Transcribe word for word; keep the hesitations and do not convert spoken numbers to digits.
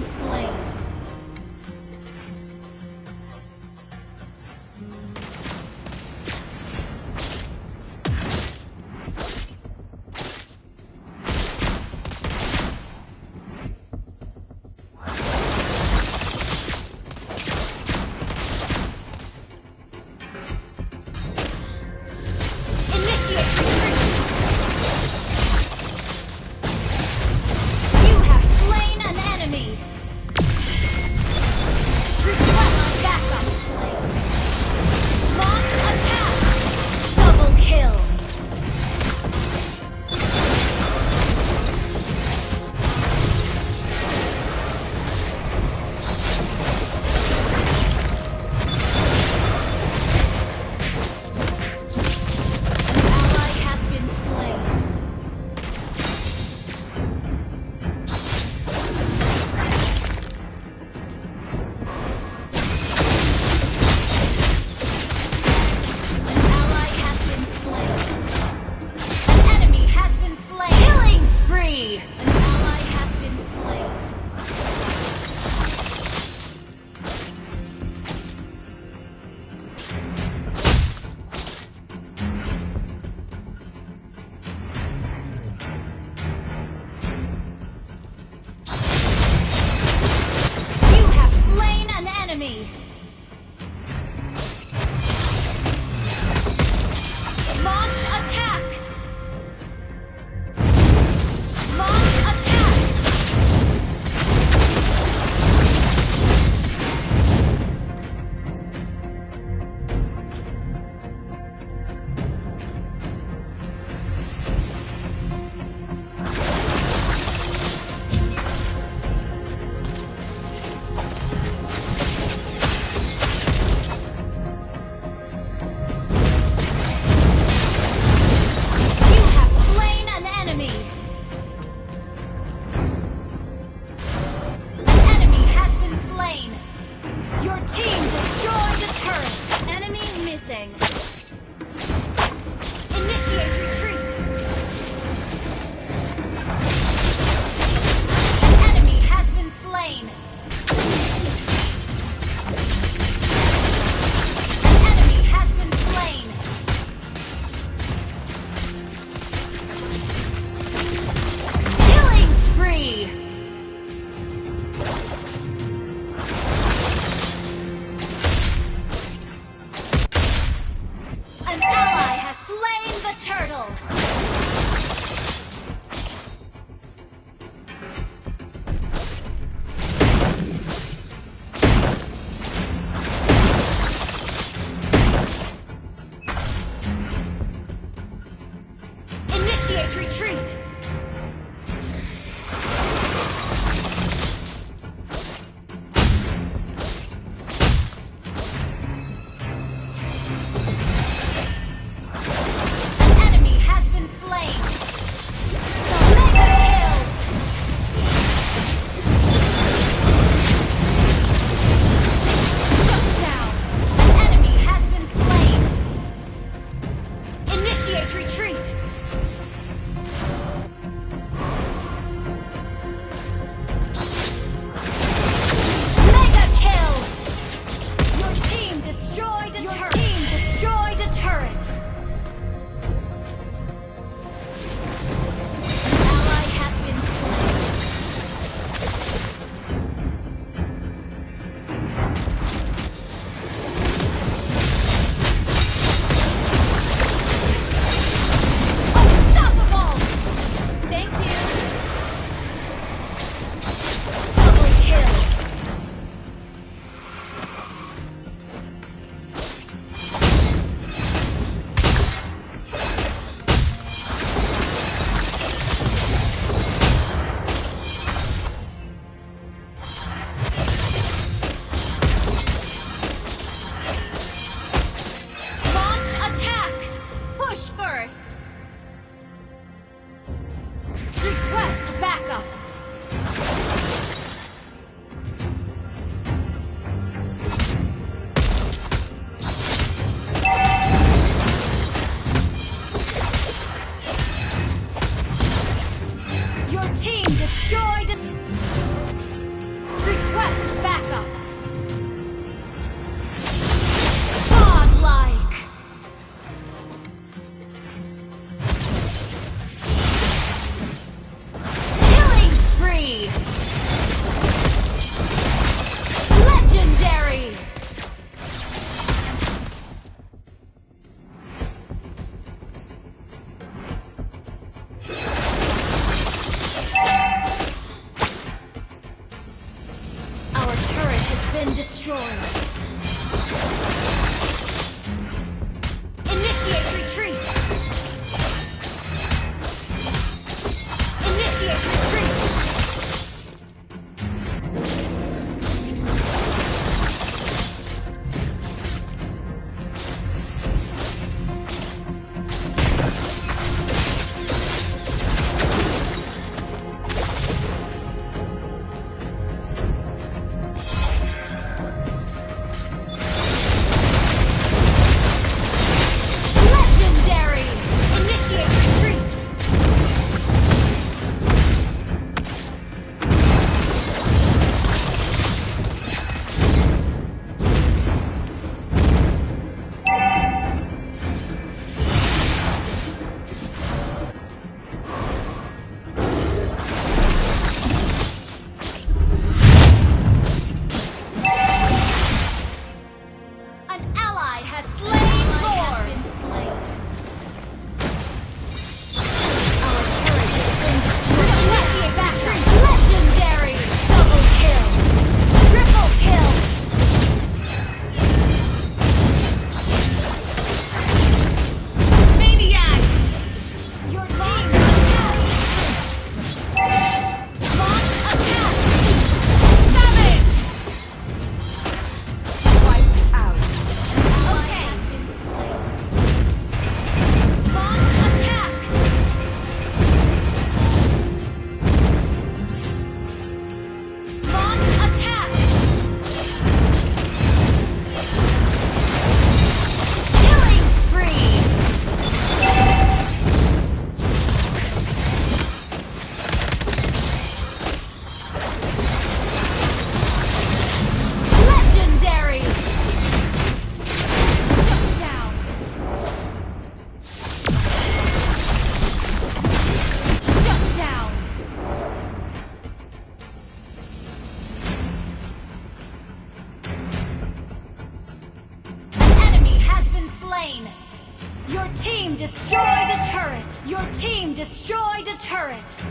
Slain. Initiate retreat. You have slain an enemy. Request backup. Launch attack. Double kill. An ally has been slain. An ally has been slain. An enemy has been slain. Killing spree! An ally has been slain. You have slain an enemy. Launch attack. Launch attack. You have slain an enemy. An enemy has been slain. Your team destroyed a turret. Enemy missing. Initiate retreat. An enemy has been slain. An enemy has been slain. Killing spree. An ally has slain the turtle. Initiate retreat. An enemy has been slain. Mega kill. Shut down. An enemy has been slain. Initiate retreat. Mega kill. Your team destroyed a turret. Your team destroyed a turret. An ally has been slain. Unstoppable! Thank you. Double kill. Launch attack! Push first! Request backup! Your team destroyed. Backup. Godlike. Killing spree. Legendary. Our turret has been destroyed. Initiate retreat! Initiate retreat! Legendary! Initiate retreat! An ally has slain Lord. Our turret has been destroyed. Initiate retreat. Legendary. Double kill. Triple kill. Maniac. Your team has launch attack. Savage. Wiped out. Okay. Launch attack. Launch attack. Killing spree. Legendary. Shut down. Shut down. An enemy has been slain. Your team destroyed a turret. Your team destroyed a turret.